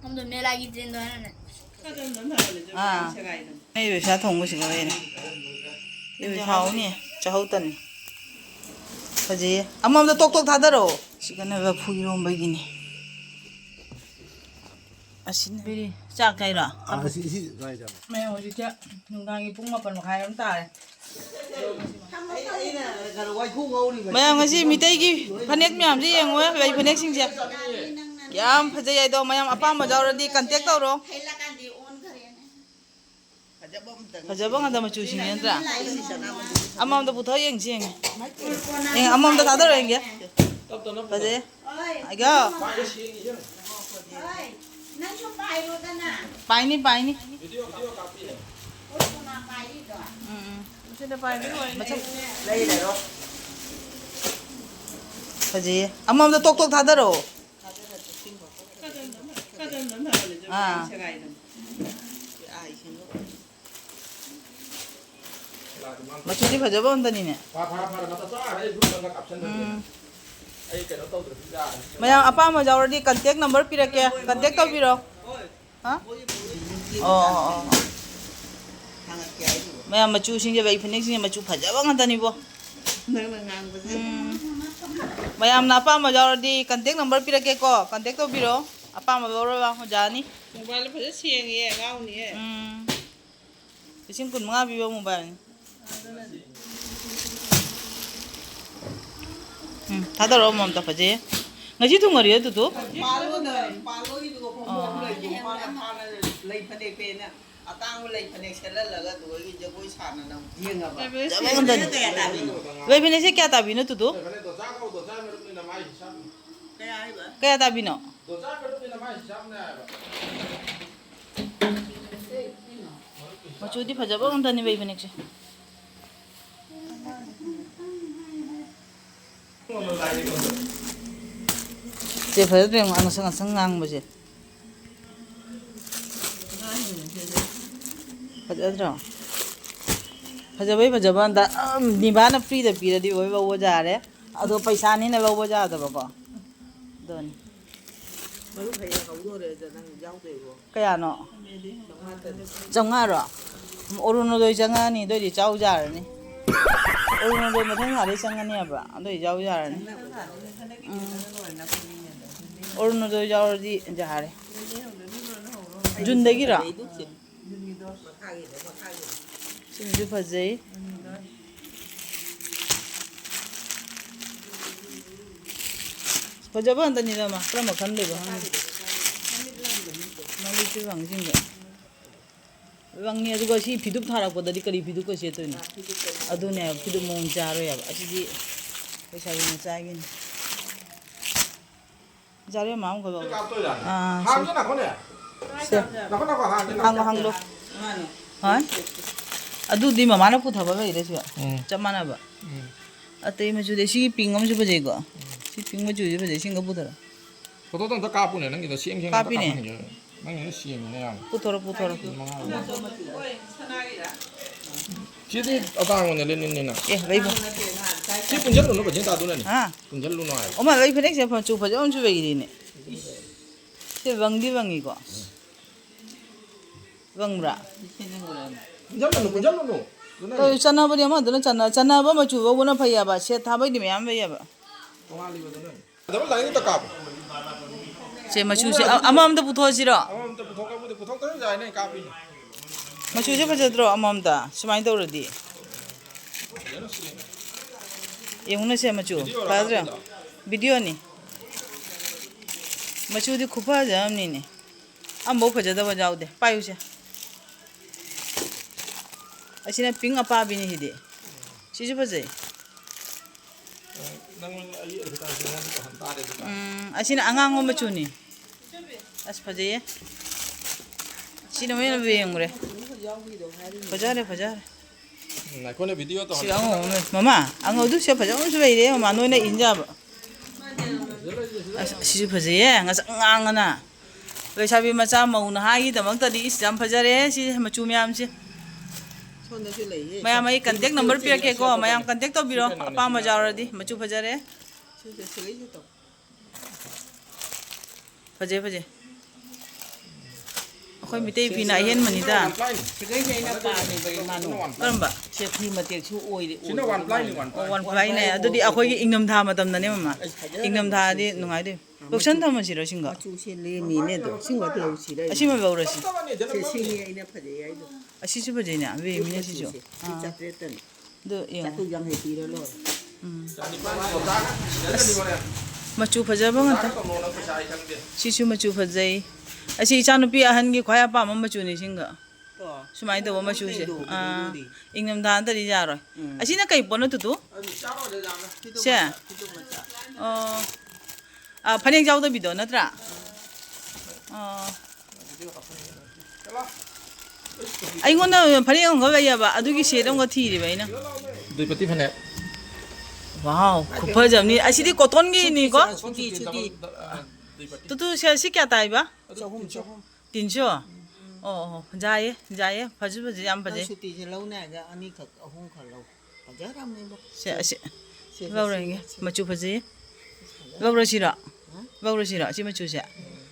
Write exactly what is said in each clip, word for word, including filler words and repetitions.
हम तो मेला की ट्रेन तो है ना। ꯑꯥ꯫ ꯑꯩ ꯄꯩꯁꯥ ꯊꯣꯡꯕꯁꯤꯒ ꯂꯩꯔꯦ꯫ ꯏꯕ ꯍꯥꯎꯅꯤ꯫ ꯆꯥꯍꯧ ꯇꯟꯅꯤ꯫ ꯐꯖꯩꯌꯦ꯫ ꯑꯃꯃꯝꯗ ꯇꯣꯛ ꯇꯣꯛ ꯊꯥꯗꯔꯛꯑꯣ꯫ ꯁꯤꯒꯅ ꯂꯐꯨ ꯏꯔꯣꯝꯕꯒꯤꯅꯤ꯫ ꯑꯁꯤꯅ ꯆꯥꯛ ꯀꯩꯔꯣ? ꯑꯥ, ꯁꯤ, ꯁꯤ ꯀꯥꯏꯗ? ꯃꯌꯥꯝ ꯍꯧꯖꯤꯛꯁꯦ ꯅꯨꯡꯗꯥꯡꯒꯤ ꯄꯨꯡ ꯃꯥꯄꯟ ꯃꯈꯥꯏ ꯑꯗꯨꯝ ꯇꯥꯔꯦ꯫ ꯃꯌꯥꯝ ꯉꯁꯤ ꯃꯤꯇꯩꯒꯤ ꯐꯅꯦꯛ ꯃꯌꯥꯝꯁꯦ ꯌꯦꯡꯉꯣ, ꯂꯩ ꯐꯅꯦꯛꯁꯤꯡꯁꯦ꯫ ꯌꯥꯝ ꯐꯖꯩ ꯍꯥꯏꯗꯣ, ꯃꯌꯥꯝ ꯑꯄꯥꯝꯕ ꯌꯥꯎꯔꯗꯤ contact ꯇꯧꯔꯣ꯫ ꯐꯖꯕ ꯉꯥꯛꯇ ꯃꯆꯨꯁꯤꯡꯁꯦ ꯅꯠꯇ꯭ꯔꯥ? ꯑꯃꯃꯝꯗ ꯄꯨꯊꯣꯛ ꯌꯦꯡꯁꯤ, ꯌꯦꯡꯉꯦ꯫ ꯑꯦ, ꯑꯃꯃꯝꯗ ꯊꯥꯗꯔꯣ ꯌꯦꯡꯒꯦ꯫ ꯐꯖꯩ꯫ ꯑꯩꯒ꯫ ꯅꯪꯁꯨ ꯄꯥꯏꯔꯣꯗꯅ꯫ ꯄꯥꯏꯅꯤ, ꯄꯥꯏꯅꯤ꯫ ꯎꯝ, ꯎꯝ꯫ ꯃꯆꯥ꯫ ꯐꯖꯩꯌꯦ꯫ ꯑꯃꯃꯝꯗ ꯇꯣꯛ ꯇꯣꯛ ꯊꯥꯗꯔꯛꯑꯣ꯫ ꯑꯥ꯫ ꯃꯆꯨꯗꯤ ꯐꯖꯕ ꯑꯝꯇꯅꯤꯅꯦ꯫ ꯎꯝ꯫ ꯃꯌꯥꯝ ꯑꯄꯥꯝꯕ ꯌꯥꯎꯔꯗꯤ contact number ꯄꯤꯔꯛꯀꯦ, contact ꯇꯧꯕꯤꯔꯣ꯫ ꯍꯥ? ꯑꯣ, ꯑꯣ, ꯑꯣ꯫ ꯃꯌꯥꯝ ꯃꯆꯨꯁꯤꯡꯁꯦ, ꯂꯩ ꯐꯅꯦꯛꯁꯤꯡꯁꯦ ꯃꯆꯨ ꯐꯖꯕ ꯉꯥꯛꯇꯅꯤꯕꯣ꯫ ꯅꯪꯅ ꯉꯥꯡꯕꯁꯦ꯫ ꯎꯝ꯫ ꯃꯌꯥꯝꯅ ꯑꯄꯥꯝꯕ ꯌꯥꯎꯔꯗꯤ contact number ꯄꯤꯔꯛꯀꯦꯀꯣ, contact ꯇꯧꯕꯤꯔꯣ꯫ ꯑꯄꯥꯝꯕ ꯂꯧꯔꯒ ꯌꯥꯅꯤ꯫ ꯃꯣꯕꯥꯏꯜꯗꯣ ꯐꯖꯅ ꯁꯦꯡꯉꯦ, ꯑꯉꯥꯎꯅꯤꯍꯦ꯫ ꯎꯝ꯫ ꯂꯤꯁꯤꯡ ꯀꯨꯟ ꯃꯉꯥ ꯄꯤꯕ ꯃꯣꯕꯥꯏꯜꯅꯤ꯫ ꯎꯝ, ꯊꯥꯗꯔꯛꯑꯣ ꯑꯃꯃꯝꯇ, ꯐꯖꯩꯌꯦ꯫ ꯉꯁꯤ ꯊꯨꯡꯉꯔꯤꯔꯣ, ꯇꯨꯇꯨ? ꯄꯥꯜꯂꯣꯗ, ꯄꯥꯜꯂꯣꯒꯤꯗꯨꯒ ꯈꯣꯡꯎꯞ ꯑꯃ ꯂꯩꯕꯗꯣ, ꯃꯥꯅ ꯊꯥꯅ ꯂꯩ ꯐꯅꯦꯛ ꯐꯦꯟꯅ ꯑꯇꯥꯡꯕ ꯂꯩ ꯐꯅꯦꯛ ꯁꯦꯠꯍꯜꯂꯒ ꯑꯗꯨꯒ ꯖꯒꯣꯏ ꯁꯥꯗꯅ ꯑꯃꯨꯛ ꯌꯦꯡꯉꯕ꯫ ꯐꯖꯕ ꯉꯥꯛꯇꯅꯤ꯫ ꯀꯌꯥ ꯇꯥꯕꯤꯅꯣ? ꯂꯩ ꯐꯅꯦꯛꯁꯦ ꯀꯌꯥ ꯇꯥꯕꯤꯅꯣ, ꯇꯨꯇꯨ? ꯀꯌꯥ ꯍꯥꯏꯕ? ꯀꯌꯥ ꯇꯥꯕꯤꯅꯣ? ꯃꯆꯨꯗꯤ ꯐꯖꯕ ꯉꯥꯛꯇꯅꯦꯕ ꯂꯩ ꯐꯅꯦꯛꯁꯦ꯫ ꯁꯦ ꯐꯖꯗ꯭ꯔꯣ? ꯌꯦꯡꯉꯣ, ꯉꯁꯪ ꯉꯁꯪ ꯉꯥꯡꯕꯁꯦ꯫ ꯐꯖꯗ꯭ꯔꯣ? ꯐꯖꯕꯩ ꯐꯖꯕ ꯑꯝꯇ, ꯑꯝ, ꯅꯤꯕꯥꯅ free ꯗ ꯄꯤꯔꯗꯤ ꯑꯣꯏ ꯂꯧꯕ ꯌꯥꯔꯦ꯫ ꯑꯗꯣ ꯄꯩꯁꯥꯅꯤꯅ ꯂꯧꯕ ꯌꯥꯗꯕꯀꯣ꯫ ꯑꯗꯨꯅꯤ꯫ ꯃꯔꯨꯞ ꯍꯌꯦꯡ ꯍꯧꯗꯣꯔꯦꯗ ꯅꯪ ꯌꯥꯎꯗꯣꯏꯕꯣ? ꯀꯌꯥꯅꯣ? ꯆꯥꯝꯃꯉꯥꯗꯅꯤ꯫ ꯆꯥꯝꯃꯉꯥꯔꯣ? ꯎꯝ, ꯑꯣꯔꯨꯅꯣꯗꯣꯏ ꯆꯪꯉꯛꯑꯅꯤ, ꯑꯗꯨꯑꯣꯏꯗꯤ ꯆꯥꯎ ꯌꯥꯔꯅꯤ꯫ ꯑꯣꯔꯨꯅꯣꯗꯣꯏ ꯃꯊꯪ ꯊꯥꯗꯩ ꯆꯪꯉꯅꯤ ꯍꯥꯏꯕ, ꯑꯗꯨꯑꯣꯏꯗꯤ ꯆꯥꯎ ꯌꯥꯔꯅꯤ꯫ ꯎꯝ꯫ ꯑꯣꯔꯨꯅꯣꯗꯣꯏ ꯌꯥꯎꯔꯗꯤ ꯌꯥꯔꯦ꯫ ꯖꯨꯟꯗꯒꯤꯔꯣ? ꯁꯤꯃꯁꯨ ꯐꯖꯩ꯫ ꯐꯖꯕ ꯉꯥꯛꯇꯅꯤꯗ ꯃꯥ꯫ ꯀꯔꯝꯕ ꯈꯟꯗꯣꯏꯕ ꯈꯪꯗꯦ꯫ ꯃꯃꯤꯠꯁꯨ ꯂꯪꯁꯤꯟꯒꯦ꯫ ꯂꯪꯉꯦ, ꯑꯗꯨꯒ ꯁꯤ ꯐꯤꯗꯨꯛ ꯊꯥꯔꯛꯄꯗꯗꯤ ꯀꯔꯤ ꯐꯤꯗꯨꯛꯀ ꯁꯦꯠꯇꯣꯏꯅꯣ? ꯑꯗꯨꯅꯦ ꯍꯥꯏꯕ, ꯐꯤꯗꯨꯛ ꯃꯑꯣꯡ ꯆꯥꯔꯣꯏ ꯍꯥꯏꯕ꯫ ꯑꯁꯤꯗꯤ ꯂꯩꯁꯥꯕꯤ ꯃꯆꯥꯒꯤꯅꯤ꯫ ꯖꯥꯔꯦ ꯃꯥ ꯑꯃꯨꯛ ꯀꯥꯞꯇꯣꯏꯔꯥ? ꯑꯥ, ꯁꯤ꯫ ꯍꯥꯡꯒꯦ ꯅꯈꯣꯅꯦ꯫ ꯁꯦ꯫ ꯅꯈꯣ, ꯅꯈꯣ, ꯍꯥꯡꯒꯦ ꯅꯈꯣ꯫ ꯍꯥꯡꯉꯣ, ꯍꯥꯡꯗꯣ꯫ ꯍꯣꯏ꯫ ꯑꯗꯨꯗꯤ ꯃꯃꯥꯅ ꯄꯨꯊꯕ ꯂꯩꯔꯦ ꯁꯤꯒ꯫ ꯎꯝ꯫ ꯆꯞ ꯃꯥꯟꯅꯕ꯫ ꯎꯝ꯫ ꯑꯇꯩ ꯃꯆꯨꯗꯤ ꯁꯤꯒꯤ ꯄꯤꯡ ꯑꯃꯁꯨ ꯐꯖꯩꯀꯣ꯫ ꯎꯝ꯫ ꯁꯤ ꯄꯤꯡ ꯃꯆꯨꯁꯦ ꯐꯖꯩ, ꯁꯤꯒ ꯄꯨꯊꯔꯣ꯫ ꯐꯣꯇꯣꯗꯣ ꯑꯝꯇ ꯀꯥꯞꯄꯨꯅꯦ, ꯅꯪꯒꯤꯗꯣ ꯁꯦꯝ ꯁꯦꯝ ꯑꯝꯇ ꯀꯥꯞꯄꯤꯅꯦ꯫ ꯀꯥꯞꯍꯟꯒꯦ꯫ ꯅꯪꯒꯤꯗꯣ ꯁꯦꯝꯃꯤꯅꯦ ꯌꯥꯝ꯫ ꯄꯨꯊꯣꯔꯣ, ꯄꯨꯊꯣꯔꯣ꯫ ꯃꯉꯥ꯫ ꯁꯤꯗꯤ ꯑꯇꯥꯡꯕꯅꯦ, ꯂꯦꯅꯤꯟꯅꯤꯅ꯫ ꯑꯦ, ꯂꯩꯕ꯫ ꯁꯤ ꯄꯨꯟꯁꯤꯜꯂꯨꯅꯨ, ꯕꯖꯦꯟ ꯇꯥꯗꯨꯅꯅꯦ꯫ ꯍꯥ? ꯄꯨꯟꯁꯤꯜꯂꯨꯅꯨ ꯍꯥꯏꯕ꯫ ꯑꯣ, ꯃꯥ, ꯂꯩ ꯐꯅꯦꯛꯁꯦ ꯃꯆꯨ ꯐꯖꯕ ꯑꯃꯁꯨ ꯂꯩꯔꯤꯅꯦ꯫ ꯁꯤ ꯔꯪꯗꯤ ꯔꯪꯉꯤꯀꯣ꯫ ꯔꯪꯕ꯭ꯔꯥ? ꯄꯨꯟꯁꯤꯜꯂꯨꯅꯨ, ꯄꯨꯟꯁꯤꯜꯂꯨꯅꯨ꯫ ꯑꯗꯨꯅꯅꯦ꯫ ꯀꯩ ꯆꯥꯟꯅꯕꯅꯤ, ꯑꯃꯗꯨꯅ ꯆꯥꯟꯅ-, ꯆꯥꯟꯅꯕ ꯃꯆꯨ ꯐꯥꯎꯕꯅ ꯐꯩ ꯍꯥꯏꯕ, ꯁꯦꯠ ꯊꯥꯕꯩꯗꯤ ꯃꯌꯥꯝ ꯂꯩ ꯍꯥꯏꯕ꯫ ꯇꯣꯉꯥꯜꯂꯤꯕꯗꯨꯅꯅꯦ꯫ ꯗꯕꯜ ꯂꯥꯏꯟꯗ ꯀꯥꯞꯄꯣ꯫ ꯁꯦ, ꯃꯆꯨꯁꯦ ꯑ-, ꯑꯃꯃꯝꯗ ꯄꯨꯊꯣꯛꯑꯁꯤꯔꯣ? ꯑꯃꯃꯝꯇ ꯄꯨꯊꯣꯛꯄꯕꯨꯗꯤ ꯄꯨꯊꯣꯛꯇ꯭ꯔꯁꯨ ꯌꯥꯏꯅꯦ, ꯀꯥꯞꯄꯤꯅꯦ꯫ ꯃꯆꯨꯁꯦ ꯐꯖꯗ꯭ꯔꯣ ꯑꯃꯃꯝꯇ? ꯁꯨꯃꯥꯏꯅ ꯇꯧꯔꯗꯤ꯫ ꯐꯖꯅ ꯁꯦꯝꯃꯦ꯫ ꯌꯦꯡꯉꯨꯅꯦ ꯁꯦ ꯃꯆꯨ꯫ ꯚꯤꯗꯤꯑꯣꯔꯣ ꯐꯖꯗ꯭ꯔꯣ? ꯀꯥꯞꯄꯤꯗꯣ? ꯚꯤꯗꯤꯑꯣꯅꯤ꯫ ꯃꯆꯨꯗꯤ ꯈꯨꯐꯖ ꯑꯃꯅꯤꯅꯦ꯫ ꯑꯃꯐꯥꯎ ꯐꯖꯗꯕ ꯌꯥꯎꯗꯦ꯫ ꯄꯥꯏꯌꯨꯁꯦ꯫ ꯑꯁꯤꯅ ꯄꯤꯡ ꯑꯄꯥꯕꯤꯅꯤ ꯁꯤꯗꯤ꯫ ꯁꯤꯁꯨ ꯐꯖꯩ꯫ ꯅꯪ ꯑꯩ ꯑꯦꯗꯚꯔꯇꯥꯏꯁ ꯅꯉꯣꯟꯗ ꯇꯧꯍꯟ ꯇꯥꯔꯦ ꯑꯗꯨꯗ꯫ ꯎꯝ, ꯑꯁꯤꯅ ꯑꯉꯥꯡꯕ ꯃꯆꯨꯅꯤ꯫ ꯑꯁ, ꯐꯖꯩꯌꯦ꯫ ꯁꯤꯅ ꯍꯦꯟꯅ ꯌꯦꯡꯉꯨꯔꯦ꯫ ꯐꯖꯔꯦ, ꯐꯖꯔꯦ꯫ ꯎꯝ, ꯑꯩꯈꯣꯏꯅ ꯚꯤꯗꯤꯑꯣ ꯁꯤ ꯇꯧꯍꯟꯕ ꯑꯉꯧꯕ ꯑꯃ ꯂꯩ꯫ ꯃꯃꯥ, ꯑꯉꯧꯗꯨ ꯁꯦ ꯐꯖꯕ ꯑꯃꯁꯨ ꯂꯩꯔꯦ, ꯃꯃꯥ, ꯅꯣꯏꯅ ꯏꯟꯖꯕ꯫ ꯑꯁ, ꯑꯁꯤꯁꯨ ꯐꯖꯩꯌꯦ, ꯉꯁꯪ ꯉꯥꯡꯉꯅ꯫ ꯂꯩꯁꯥꯕꯤ ꯃꯆꯥ ꯃꯧ ꯅꯍꯥꯒꯤꯗꯃꯛꯇꯗꯤ ꯏꯁ ꯌꯥꯝ ꯐꯖꯔꯦ ꯁꯤ ꯃꯆꯨ ꯃꯌꯥꯝꯁꯦ꯫ ꯁꯣꯝꯗꯁꯨ ꯂꯩꯌꯦ꯫ ꯃꯌꯥꯝ ꯑꯩ ꯀꯟꯇꯦꯛ ꯅꯝꯕꯔ ꯄꯤꯔꯛꯀꯦꯀꯣ, ꯃꯌꯥꯝ ꯀꯟꯇꯦꯛ ꯇꯧꯕꯤꯔꯣ, ꯁꯤ ꯀꯩꯅꯣꯅꯦ꯫ ꯑꯄꯥꯝꯕ ꯌꯥꯎꯔꯗꯤ꯫ ꯃꯆꯨ ꯐꯖꯔꯦ꯫ ꯁꯤꯁꯦ ꯁꯤꯒꯩꯁꯦ ꯇꯧ꯫ ꯐꯖꯩ, ꯐꯖꯩ꯫ ꯑꯩꯈꯣꯏ ꯃꯤꯇꯩ ꯐꯤꯅ ꯑꯍꯦꯟꯕꯅꯤꯗ꯫ ꯁꯤꯒꯩꯁꯦ ꯑꯩꯅ ꯄꯥꯝꯃꯦꯕ, ꯏꯃꯥꯅꯨ꯫ ꯀꯔꯝꯕ? ꯁꯦ ꯐꯤ ꯃꯇꯦꯛꯁꯨ ꯑꯣꯏꯔꯦ, ꯁꯤꯅ one ply ꯅꯤ, one ply꯫ ꯑꯣ, one ply ꯅꯦ꯫ ꯑꯗꯨꯗꯤ ꯑꯩꯈꯣꯏꯒꯤ ꯏꯪꯊꯝꯊꯥ ꯃꯇꯝꯗꯅꯦ, ꯃꯃꯥ꯫ ꯑꯁ, ꯐꯖꯔꯝꯅꯤ꯫ ꯏꯪꯊꯝꯊꯥꯗꯤ ꯅꯨꯡꯉꯥꯏꯗꯣꯏ꯫ ꯂꯣꯁꯟ ꯊꯝꯃꯁꯤꯔꯣ, ꯁꯤꯡꯒ? ꯃꯆꯨꯁꯦ ꯂꯦꯝꯃꯤꯅꯦ ꯑꯗꯣ꯫ ꯁꯤꯡꯒ ꯂꯧꯁꯤꯔ? ꯑꯁꯤꯃ ꯂꯧꯔꯁꯤ꯫ ꯁꯦ, ꯁꯤꯅꯤ ꯑꯩꯅ ꯐꯖꯩ ꯍꯥꯏꯗꯣ꯫ ꯑꯁꯤꯁꯨ ꯐꯖꯩꯅꯦ, ꯂꯦꯝꯃꯤꯅꯦ ꯁꯤꯁꯨ꯫ ꯃꯆꯨꯁꯦ꯫ ꯁꯤ ꯑꯥ꯫ ꯆꯥꯇ꯭ꯔꯦꯠꯇꯅꯤ꯫ ꯑꯗꯨ ꯌꯦꯡꯉꯣ꯫ ꯆꯥꯇ꯭ꯔꯨꯛ ꯌꯥꯡꯈꯩ ꯄꯤꯔ ꯂꯣꯏꯔꯦ꯫ ꯎꯝ꯫ ꯑꯁ, ꯃꯆꯨ ꯐꯖꯕ ꯉꯥꯛꯇ꯫ ꯁꯤꯁꯨ ꯃꯆꯨ ꯐꯖꯩ꯫ ꯑꯁꯤ ꯏꯆꯥꯅꯨꯄꯤ ꯑꯍꯟꯒꯤ ꯈ꯭ꯋꯥꯏ ꯑꯄꯥꯝꯕ ꯃꯆꯨꯅꯤ, ꯁꯤꯡꯒ꯫ ꯀꯣ? ꯁꯨꯃꯥꯏꯅ ꯇꯧꯕ ꯃꯆꯨꯁꯦ꯫ ꯂꯩꯗꯣ ꯑꯥ, ꯑꯗꯨꯗꯤ꯫ ꯏꯪꯊꯝꯊꯥ ꯅꯠꯇ꯭ꯔꯗꯤ ꯌꯥꯔꯣꯏ꯫ ꯎꯝ꯫ ꯑꯁꯤꯅ ꯀꯩ ꯄꯣꯠꯅꯣ, ꯇꯨꯇꯨ? ꯁꯦ? ꯑꯣ꯫ ꯑꯥ, ꯐꯅꯦꯛ ꯌꯥꯎꯗꯕꯤꯗꯣ ꯅꯠꯇ꯭ꯔꯥ? ꯑꯣ꯫ ꯑꯩꯉꯣꯟꯗ ꯐꯅꯦꯛ ꯑꯃꯈꯛ ꯂꯩꯌꯦꯕ, ꯑꯗꯨꯒꯤ ꯁꯦꯠ ꯑꯃꯒ ꯊꯤꯔꯤꯕ ꯑꯩꯅ꯫ ꯗꯨꯏꯄꯇꯤ ꯐꯅꯦꯛ꯫ ꯋꯥꯎ, ꯈꯨꯐꯖ ꯑꯃꯅꯤ꯫ ꯑꯁꯤꯗꯤ ꯀꯣꯇꯟꯒꯤꯅꯤꯀꯣ? ꯁꯨꯇꯤ, ꯁꯨꯇꯤ꯫ ꯇꯨꯇꯨ, ꯁꯦ, ꯁꯤ ꯀꯌꯥ ꯇꯥꯏꯕ? ꯆꯍꯨꯝ, ꯆꯍꯨꯝ꯫ ꯇꯤꯟꯁꯨ? ꯑꯣ, ꯑꯣ, ꯌꯥꯏꯌꯦ, ꯌꯥꯏꯌꯦ, ꯐꯖ ꯐꯖ, ꯌꯥꯝ ꯅꯪ ꯐꯖꯩ꯫ ꯁꯨꯇꯤꯁꯦ ꯂꯧꯅꯤ ꯍꯥꯏꯗ ꯑꯅꯤꯈꯛ, ꯑꯍꯨꯝꯈꯛ ꯂꯧ꯫ ꯐꯖꯔꯝꯅꯦꯕꯣ꯫ ꯁꯦ, ꯑꯁꯤ ꯁꯦ, ꯁꯦ, ꯂꯧꯔꯒꯦ꯫ ꯁꯦ, ꯁꯦ꯫ ꯃꯆꯨ ꯐꯖꯩ꯫ ꯂꯧꯔꯁꯤꯔꯣ? ꯍꯥ? ꯂꯧꯔꯁꯤꯔꯣ, ꯑꯁꯤ ꯃꯆꯨꯁꯦ? ꯎꯝ,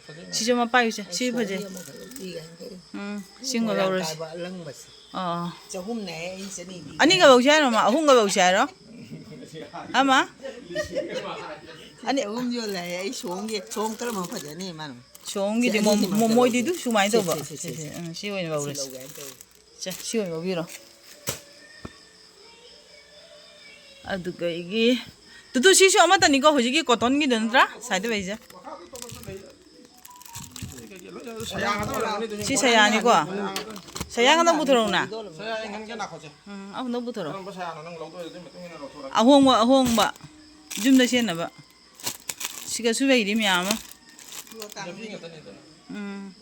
ꯐꯖꯩ꯫ ꯁꯤꯁꯨ ꯑꯃ ꯄꯥꯏꯌꯨꯁꯦ꯫ ꯁꯤ ꯁꯣꯝꯒꯤ ꯐꯖꯩ꯫ ꯑꯃꯈꯛ ꯂꯧꯕꯤꯒꯦ ꯍꯥꯏꯅ ꯇꯧꯔꯤ꯫ ꯎꯝ, ꯁꯤꯡꯕ ꯃꯣꯏꯔꯥꯡ ꯂꯧꯔꯁꯤ꯫ ꯀꯥꯏꯕ ꯑꯂꯪꯕꯁꯦ꯫ ꯑꯥ꯫ ꯆꯍꯨꯝꯅꯦ ꯍꯥꯏꯌꯦ, ꯑꯩ ꯆꯅꯤ ꯄꯤꯒꯦ꯫ ꯑꯅꯤꯒ ꯂꯧꯁꯤ ꯍꯥꯏꯔꯣ, ꯑꯃ? ꯑꯍꯨꯝꯒ ꯂꯧꯁꯤ ꯍꯥꯏꯔꯣ? ꯑꯃ? ꯑꯅꯤ꯫ ꯑꯍꯨꯝ ꯌꯣꯜꯂꯦ ꯍꯥꯏꯌꯦ꯫ ꯑꯩ ꯁꯣꯝꯒꯤ, ꯁꯣꯝ ꯀꯔꯝꯕ ꯐꯖꯅꯤ ꯃꯥꯅ? ꯁꯣꯝꯒꯤꯗꯤ ꯁꯤ ꯃꯣ-, ꯑꯅꯤꯁꯤꯃ ꯃꯣ-, ꯃꯣꯏꯗꯤ ꯂꯧꯒꯦ꯫ ꯑꯗꯨ ꯁꯨꯃꯥꯏꯅ ꯁꯦ, ꯇꯧꯕ꯫ ꯁꯦ, ꯁꯦ, ꯁꯦ, ꯁꯦ꯫ ꯁꯦ, ꯎꯝ, ꯁꯤ ꯑꯣꯏꯅ ꯁꯤ ꯂꯧꯔꯁꯤ꯫ ꯂꯧꯒꯦ ꯍꯥꯏꯅ ꯇꯧꯔꯤ꯫ ꯁꯦ, ꯁꯤ ꯑꯣꯏꯅ ꯂꯧꯕꯤꯔꯣ꯫ ꯑꯗꯨꯗꯒꯤ ꯇꯨꯇꯨ, ꯁꯤꯁꯨ ꯑꯃꯠꯇꯅꯤꯀꯣ, ꯍꯧꯖꯤꯛꯀꯤ ꯀꯣꯇꯟꯒꯤꯗꯣ ꯅꯠꯇ꯭ꯔꯥ? ꯁꯥꯏꯗ ꯂꯩꯁꯦ꯫ ꯁꯤ ꯁꯌꯥꯅꯤꯀꯣ? ꯁꯌꯥ ꯈꯛꯇꯪ ꯄꯨꯊꯣꯔꯛꯎꯅ꯫ ꯁꯌꯥ ꯌꯦꯡꯍꯟꯒꯦ, ꯉꯥꯏꯈꯣꯁꯦ꯫ ꯎꯝ, ꯑꯃꯨꯛꯇꯪ ꯄꯨꯊꯣꯔꯛꯑꯣ꯫ ꯀꯔꯝꯕ ꯁꯌꯥꯅꯣ ꯅꯪ ꯂꯧꯗꯣꯏꯗꯣ? ꯑꯗꯨꯒꯤ ꯃꯇꯨꯡ ꯏꯟꯅ ꯂꯧꯊꯣꯔꯛꯑꯒꯦ꯫ ꯑꯍꯣꯡꯕ, ꯑꯍꯣꯡꯕ꯫ ꯌꯨꯝꯗ ꯁꯦꯠꯅꯕ꯫ ꯁꯤꯒꯁꯨ ꯂꯩꯔꯤ ꯃꯌꯥꯝ ꯑꯃ꯫ ꯅꯨꯄꯤ ꯉꯥꯛꯇꯅꯤꯗꯅ꯫ ꯎꯝ꯫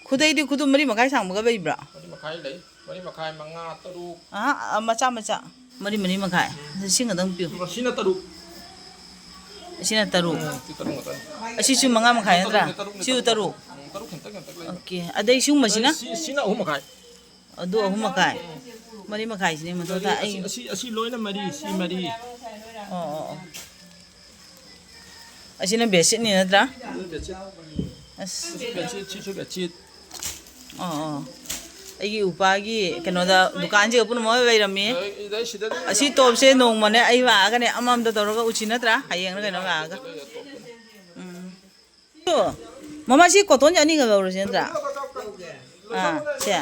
ꯈꯨꯗꯩꯗꯤ ꯈꯨꯗꯨꯝ ꯃꯔꯤ ꯃꯈꯥꯏ ꯁꯥꯡꯕꯒ ꯂꯩꯕ꯭ꯔꯥ? ꯃꯔꯤ ꯃꯈꯥꯏ ꯂꯩ꯫ ꯃꯔꯤ ꯃꯈꯥꯏ, ꯃꯉꯥ, ꯇꯔꯨꯛ꯫ ꯑꯍꯥ, ꯑ, ꯃꯆꯥ, ꯃꯆꯥ꯫ ꯃꯔꯤ, ꯃꯔꯤ ꯃꯈꯥꯏ꯫ ꯁꯤ ꯉꯥꯛꯇꯪ ꯄꯤꯌꯨ꯫ ꯁꯤꯅ ꯇꯔꯨꯛ꯫ ꯑꯁꯤꯅ ꯇꯔꯨꯛ꯫ ꯎꯝ, ꯁꯤ ꯇꯔꯨꯛ ꯉꯥꯛꯇꯅꯤ꯫ ꯑꯁꯤꯁꯨ ꯃꯉꯥ ꯃꯈꯥꯏ ꯅꯠꯇ꯭ꯔꯥ? ꯇꯔꯨꯛꯅꯦ, ꯁꯤꯁꯨ ꯇꯔꯨꯛ꯫ ꯇꯔꯨꯛ꯫ ꯎꯝ, ꯇꯔꯨꯛ ꯈꯤꯇꯪ ꯈꯤꯇꯪ ꯂꯩꯕ꯫ ꯑꯣꯀꯦ꯫ ꯑꯗꯩ ꯁꯤꯒꯨꯝꯕꯁꯤꯅ? ꯁꯤ, ꯁꯤꯅ ꯑꯍꯨꯝ ꯃꯈꯥꯏ꯫ ꯑꯗꯨ ꯑꯍꯨꯝ ꯃꯈꯥꯏ꯫ ꯃꯔꯤ ꯃꯈꯥꯏꯁꯤꯅꯦ ꯃꯊꯧ ꯇꯥꯏ꯫ ꯑꯩ ꯑꯁꯤ, ꯑꯁꯤ, ꯑꯁꯤ ꯂꯣꯏꯅ ꯃꯔꯤ, ꯁꯤ ꯃꯔꯤ꯫ ꯑꯣ, ꯑꯣ, ꯑꯣ꯫ ꯑꯁꯤꯅ ꯕꯦꯗꯁꯤꯠꯅꯤ ꯅꯠꯇ꯭ꯔꯥ? ꯑꯁ꯫ ꯁꯤꯁꯨ ꯕꯦꯗꯁꯤꯠ, ꯁꯤꯁꯨ ꯕꯦꯗꯁꯤꯠ꯫ ꯑꯣ, ꯑꯣ꯫ ꯑꯩꯒꯤ ꯎꯄꯥꯒꯤ ꯀꯩꯅꯣꯗ ꯗꯨꯀꯥꯟꯁꯤꯒ ꯄꯨꯝꯅꯃꯛ ꯂꯩꯔꯝꯃꯤ꯫ ꯑꯗꯩ, ꯑꯗꯩ ꯁꯤꯗꯗꯤ ꯑꯁꯤ ꯇꯣꯞꯁꯦ ꯅꯣꯡꯃꯅꯦ ꯑꯩ ꯂꯥꯛꯑꯒꯅꯦ ꯑꯃꯃꯝꯗ ꯇꯧꯔꯒ ꯎꯠꯁꯤ ꯅꯠꯇ꯭ꯔꯥ? ꯍꯌꯦꯡꯂ ꯀꯩꯅꯣ ꯂꯥꯛꯑꯒ꯫ ꯎꯝ꯫ ꯑꯣ, ꯃꯃꯥ, ꯁꯤ ꯀꯣꯇꯟꯁꯦ ꯑꯅꯤꯈꯛ ꯂꯧꯔꯁꯤ ꯅꯠꯇ꯭ꯔꯥ? ꯑꯥ, ꯁꯦ꯫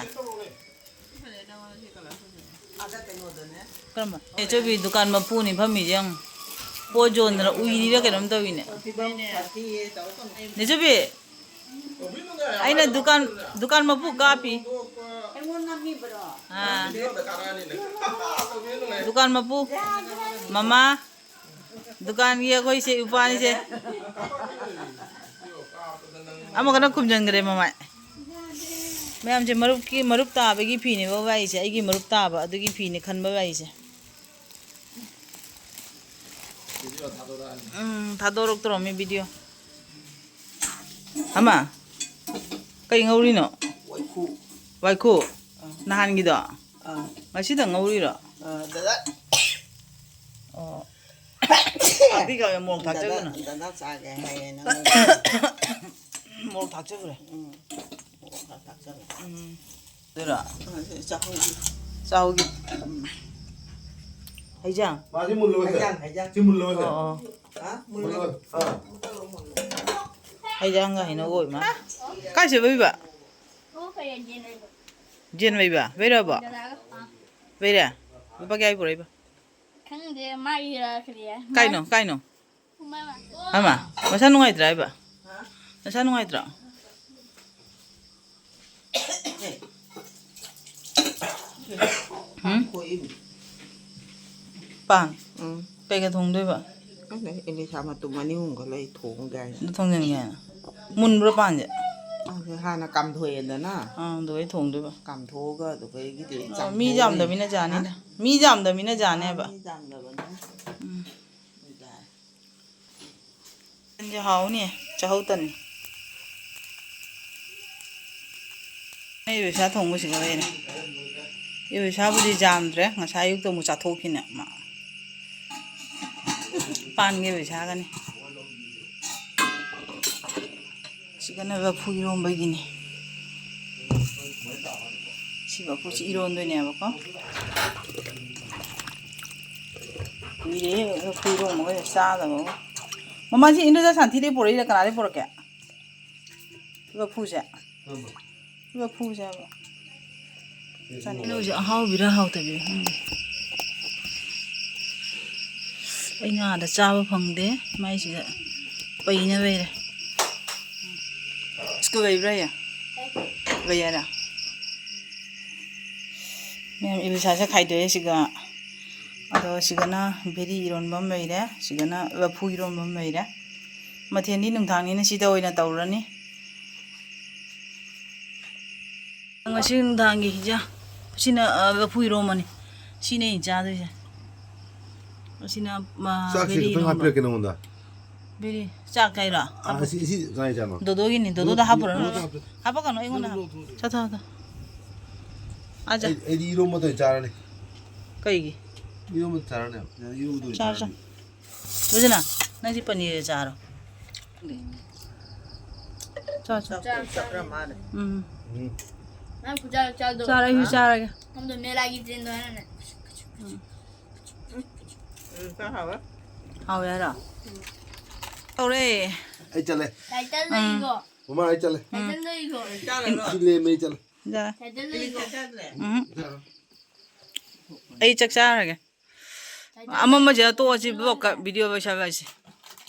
ꯀꯔꯝꯕ? ꯅꯦꯆꯧꯕꯤ ꯗꯨꯀꯥꯟ ꯃꯄꯨꯅꯤ ꯐꯝꯃꯤꯁꯦ ꯌꯦꯡꯉꯨ꯫ ꯄꯣꯠ ꯌꯣꯟꯗꯅ ꯎꯏꯔꯤꯔ ꯀꯩꯅꯣꯝ ꯇꯧꯋꯤꯅꯦ꯫ ꯅꯦꯆꯧꯕꯤ, ꯑꯩꯅ ꯗꯨꯀꯥꯟ, ꯗꯨꯀꯥꯟ ꯃꯄꯨ ꯀꯥꯞꯄꯤ꯫ ꯑꯥ꯫ ꯗꯨꯀꯥꯟ ꯃꯄꯨ, ꯃꯃꯥ, ꯗꯨꯀꯥꯟꯒꯤ ꯑꯩꯈꯣꯏꯁꯦ ꯏꯄꯥꯅꯤꯁꯦ꯫ ꯑꯃꯨꯛꯀꯅ ꯈꯨꯝꯖꯤꯟꯈ꯭ꯔꯦ ꯃꯃꯥꯏ꯫ ꯃꯌꯥꯝꯁꯦ ꯃꯔꯨꯞꯀꯤ, ꯃꯔꯨꯞ ꯇꯥꯕꯒꯤ ꯐꯤꯅꯦꯕ ꯋꯥꯏꯁꯦ, ꯑꯩꯒꯤ ꯃꯔꯨꯞ ꯇꯥꯕ ꯑꯗꯨꯒꯤ ꯐꯤꯅꯦ ꯈꯟꯕ ꯋꯥꯏꯁꯦ꯫ ꯎꯝ, ꯊꯥꯗꯣꯔꯛꯇ꯭ꯔꯣꯃꯤ ꯚꯤꯗꯤꯑꯣ꯫ ꯑꯃ, ꯀꯩ ꯉꯧꯔꯤꯅꯣ? ꯋꯥꯏꯈꯨ꯫ ꯋꯥꯏꯈꯨ? ꯑꯥ꯫ ꯅꯍꯥꯟꯒꯤꯗꯣ? ꯑꯥ꯫ ꯉꯁꯤꯗ ꯉꯧꯔꯤꯔꯣ? ꯑꯥ, ꯗꯗꯥ꯫ ꯑꯣ꯫ ꯊꯥꯛꯄꯤꯈ꯭ꯔꯦ, ꯃꯣꯔꯣꯛ ꯊꯥꯛꯆꯜꯂꯨꯅ꯫ ꯗꯗꯥ, ꯗꯗꯥ ꯆꯥꯒꯦ ꯍꯥꯏꯌꯦꯅ ꯉꯧꯕ꯫ ꯃꯣꯔꯣꯛ ꯊꯥꯛꯆꯜꯂꯨꯔꯦ꯫ ꯎꯝ꯫ ꯃꯣꯔꯣꯛ ꯈꯔ ꯊꯥꯛꯆꯜꯂꯦ꯫ ꯎꯝ꯫ ꯑꯗꯨꯔꯣ? ꯑ, ꯁꯤ ꯆꯥꯛꯍꯧꯒꯤ꯫ ꯆꯥꯛꯍꯧꯒꯤ꯫ ꯎꯝ꯫ ꯍꯩꯖꯥꯡ? ꯃꯥꯁꯤ ꯃꯨꯜꯂꯣꯏꯁꯦ꯫ ꯍꯩꯖꯥꯡ, ꯍꯩꯖꯥꯡ꯫ ꯁꯤ ꯃꯨꯜꯂꯣꯏꯁꯦ꯫ ꯑꯣ, ꯑꯣ꯫ ꯍꯥ? ꯃꯨꯜꯂꯣꯏ꯫ ꯃꯨꯜꯂꯣꯏ꯫ ꯑꯥ꯫ ꯍꯩꯖꯥꯡꯒ ꯍꯩꯅꯧꯒ ꯑꯣꯏ ꯃꯥꯜꯂꯦ꯫ ꯀꯥꯏ ꯆꯠꯂꯨꯏꯕ? ꯖꯦꯟ ꯂꯩꯕ꯫ ꯂꯩꯔꯕꯣ? ꯗꯗꯥꯒ꯫ ꯑꯥ꯫ ꯂꯩꯔꯦ? ꯂꯨꯄꯥ ꯀꯌꯥꯒꯤ ꯄꯨꯔꯛꯏꯕ? ꯈꯪꯗꯦ, ꯃꯥꯒꯤꯔ ꯀꯔꯤ ꯍꯥꯏ? ꯀꯥꯏꯅꯣ, ꯀꯥꯏꯅꯣ? ꯃꯥ-, ꯍꯩꯃꯥ, ꯃꯁꯥ ꯅꯨꯡꯉꯥꯏꯇ꯭ꯔꯥ ꯍꯥꯏꯕ? ꯅꯁꯥ ꯅꯨꯡꯉꯥꯏꯇ꯭ꯔꯣ? ꯍꯨꯝ? ꯄꯥꯟ? ꯎꯝ꯫ ꯀꯩꯒ ꯊꯣꯡꯗꯣꯏꯕ? ꯈꯪꯗꯦ, ꯏꯂꯤꯁꯥ ꯃꯇꯨꯝ ꯑꯅꯤ ꯑꯍꯨꯝꯒ ꯂꯩ, ꯊꯣꯡꯒꯦ ꯍꯥꯏꯅ꯫ ꯑꯗꯨ ꯊꯣꯡꯖꯤꯟꯒꯦ ꯍꯥꯏꯅ? ꯃꯨꯟꯕ꯭ꯔꯣ ꯄꯥꯟꯁꯦ? ꯄꯥꯟꯁꯦ ꯍꯥꯟꯅ ꯀꯥꯝꯊꯣꯛꯑꯦꯗꯅ꯫ ꯑꯥ, ꯑꯗꯨꯒꯩ ꯊꯣꯡꯗꯣꯏꯕ꯫ ꯀꯥꯝꯊꯣꯛꯑꯒ ꯑꯗꯨꯒꯩꯒꯤꯗꯤ ꯑꯥ, ꯃꯤ ꯆꯥꯝꯊꯣꯛꯑꯅꯤ꯫ ꯌꯥꯝꯗꯕꯅꯤꯅ ꯌꯥꯅꯤꯗ꯫ ꯍꯥ? ꯃꯤ ꯌꯥꯝꯗꯕꯅꯤꯅ ꯌꯥꯅꯦꯕ꯫ ꯃꯤ ꯌꯥꯝꯗꯕꯅꯤꯅ꯫ ꯎꯝ꯫ ꯇꯟꯁꯦ ꯍꯥꯎꯅꯤ, ꯆꯥꯛꯍꯧ ꯇꯟꯅꯤ꯫ ꯑꯩ ꯏꯕꯦꯁꯥ ꯊꯣꯡꯕꯁꯤꯒ ꯂꯩꯔꯦ꯫ ꯏꯕꯦꯁꯥꯕꯨꯗꯤ ꯌꯥꯝꯗ꯭ꯔꯦ, ꯉꯁꯥꯏ ꯑꯌꯨꯛꯇ ꯑꯃꯨꯛ ꯆꯥꯊꯣꯛꯈꯤꯅꯦ ꯃꯥ꯫ ꯄꯥꯟꯒ ꯏꯕꯦꯁꯥꯒꯅꯤ꯫ ꯁꯤꯒꯅ ꯂꯐꯨ ꯏꯔꯣꯝꯕꯒꯤꯅꯤ꯫ ꯁꯤ ꯂꯐꯨꯁꯤ ꯏꯔꯣꯟꯗꯣꯏꯅꯦꯕꯀꯣ꯫ ꯀꯨꯏꯔꯦ ꯂꯐꯨ ꯏꯔꯣꯝꯕꯒ ꯆꯥꯗꯕꯒ꯫ ꯃꯃꯥꯁꯤ ꯏꯟꯗ꯭ꯔꯖꯥ ꯁꯥꯟꯇꯤꯗꯩ ꯄꯨꯔꯛꯏꯔꯥ ꯀꯅꯥꯗꯩ ꯄꯨꯔꯛꯀꯦ? ꯂꯐꯨꯁꯦ꯫ ꯂꯐꯨꯁꯦ ꯍꯥꯏꯕ꯫ ꯆꯥꯅꯤꯡꯉꯦ꯫ ꯍꯧꯖꯤꯛ ꯑꯍꯥꯎꯕꯤꯔ ꯍꯥꯎꯇꯕꯤꯔ ꯈꯪꯗꯦ꯫ ꯑꯩꯅ ꯑꯥꯗ ꯆꯥꯕ ꯐꯪꯗꯦ꯫ ꯃꯥꯏꯁꯤꯗ ꯄꯩꯅ ꯂꯩꯔꯦ꯫ ꯁ꯭ꯀꯨꯜ ꯂꯩꯕ꯭ꯔꯥ ꯍꯌꯦꯡ? ꯂꯩ ꯍꯥꯏꯔ? ꯃꯌꯥꯝ ꯏꯂꯤꯁꯥꯁꯦ ꯈꯥꯏꯗꯣꯛꯑꯦ ꯁꯤꯒ꯫ ꯑꯗꯣ ꯁꯤꯒꯅ ꯕꯦꯔꯤ ꯏꯔꯣꯟꯕ ꯑꯃ ꯂꯩꯔꯦ, ꯁꯤꯒꯅ ꯂꯐꯨ ꯏꯔꯣꯟꯕ ꯑꯃ ꯂꯩꯔꯦ꯫ ꯃꯊꯦꯜꯗꯤ ꯅꯨꯡꯗꯥꯡꯅꯤꯅ ꯁꯤꯗ ꯑꯣꯏꯅ ꯇꯧꯔꯅꯤ꯫ ꯉꯁꯤ ꯅꯨꯡꯗꯥꯡꯒꯤ ꯍꯤꯟꯖꯥꯡ ꯁꯤꯅ, ꯑ, ꯂꯐꯨ ꯏꯔꯣꯝꯕꯅꯤ꯫ ꯁꯤꯅꯦ ꯑꯩꯅ ꯆꯥꯗꯣꯏꯁꯦ꯫ ꯑꯁꯤꯅ, ꯑ, ꯆꯥꯛꯁꯤ ꯕꯦꯔꯤ ꯈꯤꯇꯪ ꯏꯔꯣꯝꯕ꯫ ꯍꯥꯞꯄꯤꯔꯛꯀꯦ ꯅꯉꯣꯟꯗ꯫ ꯕꯦꯔꯤ, ꯆꯥꯛ ꯀꯥꯏꯔꯣ? ꯑꯥ, ꯁꯤ, ꯁꯤ ꯀꯥꯏ ꯆꯥꯅꯣ? ꯗꯣꯗꯣꯒꯤꯅꯤ, ꯗꯣꯗꯣꯗ ꯍꯥꯞꯄꯨꯔꯅꯨ꯫ ꯂꯣ, ꯂꯣ, ꯂꯣ, ꯂꯣ꯫ ꯍꯥꯞꯄꯛꯀꯅꯨ ꯑꯩꯉꯣꯟꯗ ꯍꯥꯞꯄꯨ꯫ ꯆꯠꯊꯣꯛ, ꯆꯠꯊꯣꯛ꯫ ꯑꯥ, ꯆꯥ꯫ ꯑꯩ, ꯑꯩꯗꯤ ꯏꯔꯣꯝꯕꯗ ꯑꯣꯏꯅ ꯆꯥꯔꯅꯤ꯫ ꯀꯩꯒꯤ? ꯏꯔꯣꯝꯕꯗ ꯆꯥꯔꯅꯤ ꯍꯥꯏꯕ꯫ ꯏꯔꯣꯝꯕꯗ ꯑꯣꯏꯅ ꯆꯥꯔꯣ, ꯆꯥꯔꯅꯤ꯫ ꯆꯥꯔꯣ꯫ ꯔꯣꯖꯤꯅꯥ, ꯅꯪꯁꯤ ꯄꯅꯤꯔ ꯆꯥꯔꯣ꯫ ꯆꯥ, ꯆꯥ꯫ ꯆꯥꯛ ꯆꯥꯛ ꯈꯔ ꯃꯥꯜꯂꯦ꯫ ꯎꯝ꯫ ꯎꯝ꯫ ꯅꯪ ꯄꯨꯖꯥ ꯆꯥꯗꯣ꯫ ꯆꯥꯔꯦ, ꯑꯩꯁꯨ ꯍꯥ? ꯆꯥꯔꯒꯦ꯫ ꯅꯪꯗꯣ ꯃꯦꯂꯥꯒꯤ ꯇ꯭ꯔꯦꯟꯗꯣ ꯍꯥꯏꯔꯅꯦ꯫ ꯎꯝ꯫ ꯎꯝ, ꯆꯥ ꯍꯥꯎꯋꯦ꯫ ꯍꯥꯎꯋꯦ ꯍꯥꯏꯔꯣ? ꯇꯧꯔꯦ꯫ ꯑꯩ ꯆꯠꯂꯦ꯫ ꯇꯥꯏꯇꯜ ꯎꯝ꯫ ꯂꯩꯀꯣ꯫ ꯃꯃꯥ, ꯑꯩ ꯆꯠꯂꯦ꯫ ꯇꯥꯏꯇꯜ ꯂꯩꯀꯣ꯫ ꯑꯩ ꯆꯥꯔꯔꯣꯏ꯫ ꯁꯤ ꯂꯦꯝꯃꯦ, ꯑꯩ ꯆꯠꯂꯦ꯫ ꯌꯥ꯫ ꯇꯥꯏꯇꯜ ꯂꯩꯀꯣ꯫ ꯎꯝ꯫ ꯆꯥꯔꯣ꯫ ꯑꯩ ꯆꯥꯛ ꯆꯥꯔꯒꯦ꯫ ꯇꯥꯏꯇꯜ ꯑꯃꯝꯕꯁꯤꯗ ꯂꯩꯀꯣ꯫ ꯇꯣꯛꯑꯁꯤ, ꯕ꯭ꯂꯣꯛꯀ ꯚꯤꯗꯤꯑꯣ ꯂꯣꯏꯁꯜꯂꯁꯤ꯫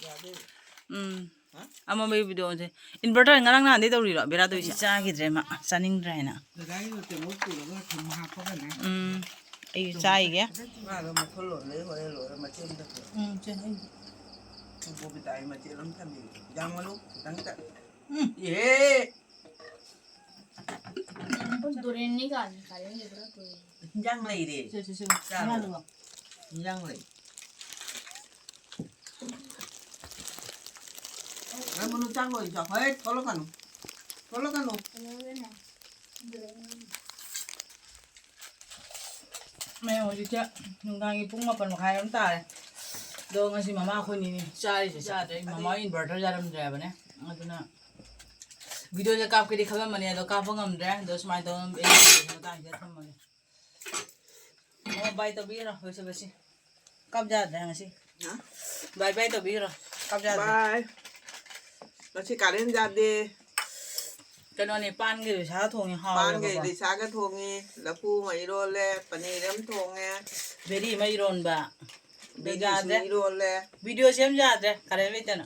ꯌꯥꯗꯦ꯫ ꯎꯝ꯫ ꯍꯥ? ꯑꯃꯝꯕꯒꯤ ꯚꯤꯗꯤꯑꯣꯁꯦ꯫ ꯏꯟꯚꯔꯇꯔ ꯉꯔꯥꯡ ꯅꯍꯥꯟꯗꯩ ꯇꯧꯔꯤꯔꯣ? ꯕꯦꯔꯥ ꯇꯧꯔꯤꯁꯦ꯫ ꯆꯥꯈꯤꯗ꯭ꯔꯦ ꯃꯥ, ꯆꯥꯅꯤꯡꯗ꯭ꯔꯦ ꯍꯥꯏꯅ꯫ ꯗꯗꯥꯒꯤ ꯀꯩꯅꯣ ꯄꯨꯔꯒ ꯊꯨꯝ ꯍꯥꯞꯄꯒꯅꯦ꯫ ꯎꯝ꯫ ꯑꯩꯁꯨ ꯆꯥꯏꯒꯦ꯫ ꯉꯥꯗꯣ ꯃꯈꯨꯜ ꯂꯣꯜꯂꯦ, ꯍꯣꯔꯦꯟ ꯂꯣꯏꯔ ꯃꯆꯦꯠ ꯑꯝꯇ ꯄꯨꯔꯛꯑꯣ꯫ ꯎꯝ, ꯆꯦ, ꯑꯩ ꯕꯣꯕꯤꯇꯥꯒꯤ ꯃꯆꯦꯠ ꯑꯝ ꯊꯝꯕꯤꯌꯨ꯫ ꯌꯥꯝꯒꯅꯨ, ꯈꯤꯇꯪꯇ꯫ ꯎꯝ꯫ ꯏꯍꯦ! ꯗꯣꯔꯦꯟꯅꯤ ꯀꯥꯏꯅ ꯈꯥꯏꯔꯝꯒꯦ ꯈꯔ ꯀꯨꯏ꯫ ꯍꯤꯟꯖꯥꯡ ꯂꯩꯔꯦ꯫ ꯁꯦ, ꯁꯦ, ꯁꯦ꯫ ꯆꯥꯔꯣ꯫ ꯉꯥꯗꯨꯒ꯫ ꯍꯤꯟꯖꯥꯡ ꯂꯩ꯫ ꯅꯪ ꯃꯅꯨꯡ ꯆꯥꯛ ꯂꯣꯏ ꯆꯥꯎ꯫ ꯍꯩꯠ, ꯊꯣꯛꯂꯛꯀꯅꯨ꯫ ꯊꯣꯛꯂꯛꯀꯅꯨ꯫ ꯃꯌꯥꯝ ꯍꯧꯖꯤꯛꯁꯦ ꯅꯨꯡꯗꯥꯡꯒꯤ ꯄꯨꯡ ꯃꯥꯄꯟ ꯃꯈꯥꯏ ꯑꯗꯨꯝ ꯇꯥꯔꯦ꯫ ꯑꯗꯣ ꯉꯁꯤ ꯃꯃꯥ ꯑꯩꯈꯣꯏꯅꯤꯅꯦ ꯆꯥꯔꯤꯁꯦ꯫ ꯆꯥꯗ꯭ꯔꯦ, ꯑꯩ ꯃꯃꯥ ꯍꯣꯏ ꯏꯟꯚꯔꯇꯔ ꯌꯥꯔꯝꯗ꯭ꯔꯦ ꯍꯥꯏꯕꯅꯦ꯫ ꯑꯗꯨꯅ ꯚꯤꯗꯤꯑꯣꯁꯦ ꯀꯥꯞꯀꯦꯗꯤ ꯈꯜꯂꯝꯕꯅꯦ, ꯑꯗꯣ ꯀꯥꯞꯄ ꯉꯝꯗ꯭ꯔꯦ꯫ ꯑꯗꯣ ꯁꯨꯃꯥꯏꯅ ꯇꯧꯗꯅ ꯑꯩ ꯃꯇꯥꯡꯁꯤꯗ ꯊꯝꯃꯒꯦ꯫ ꯑꯣ, ꯕꯥꯏ ꯇꯧꯕꯤꯔꯣ, ꯂꯣꯏꯁꯤꯜꯂꯁꯤ꯫ ꯀꯥꯞ ꯌꯥꯗ꯭ꯔꯦ ꯉꯁꯤ꯫ ꯍꯥ? ꯕꯥꯏ ꯕꯥꯏ ꯇꯧꯕꯤꯔꯣ꯫ ꯀꯥꯞ ꯌꯥꯗ꯭ꯔꯦ꯫ ꯕꯥꯏ꯫ ꯉꯁꯤ ꯀꯥꯂꯦꯟ ꯌꯥꯗꯦ꯫ ꯀꯩꯅꯣꯅꯦ, ꯄꯥꯟꯒ ꯂꯤꯁꯥꯒ ꯊꯣꯡꯉꯦ, ꯄꯥꯟꯒ ꯍꯥꯎꯋꯦꯕꯀꯣ꯫ ꯂꯤꯁꯥꯒ ꯊꯣꯡꯉꯤ, ꯂꯐꯨ ꯑꯃ ꯏꯔꯣꯜꯂꯦ, ꯄꯅꯤꯔ ꯑꯃ ꯊꯣꯡꯉꯦ꯫ ꯕꯦꯔꯤ ꯑꯃ ꯏꯔꯣꯟꯕ꯫ ꯕꯦꯔꯤꯁꯨ ꯌꯥꯗ꯭ꯔꯦ꯫ ꯏꯔꯣꯜꯂꯦ꯫ ꯚꯤꯗꯤꯑꯣ ꯁꯦꯝ ꯌꯥꯗ꯭ꯔꯦ, ꯀꯥꯂꯦꯟ ꯂꯩꯇꯅ꯫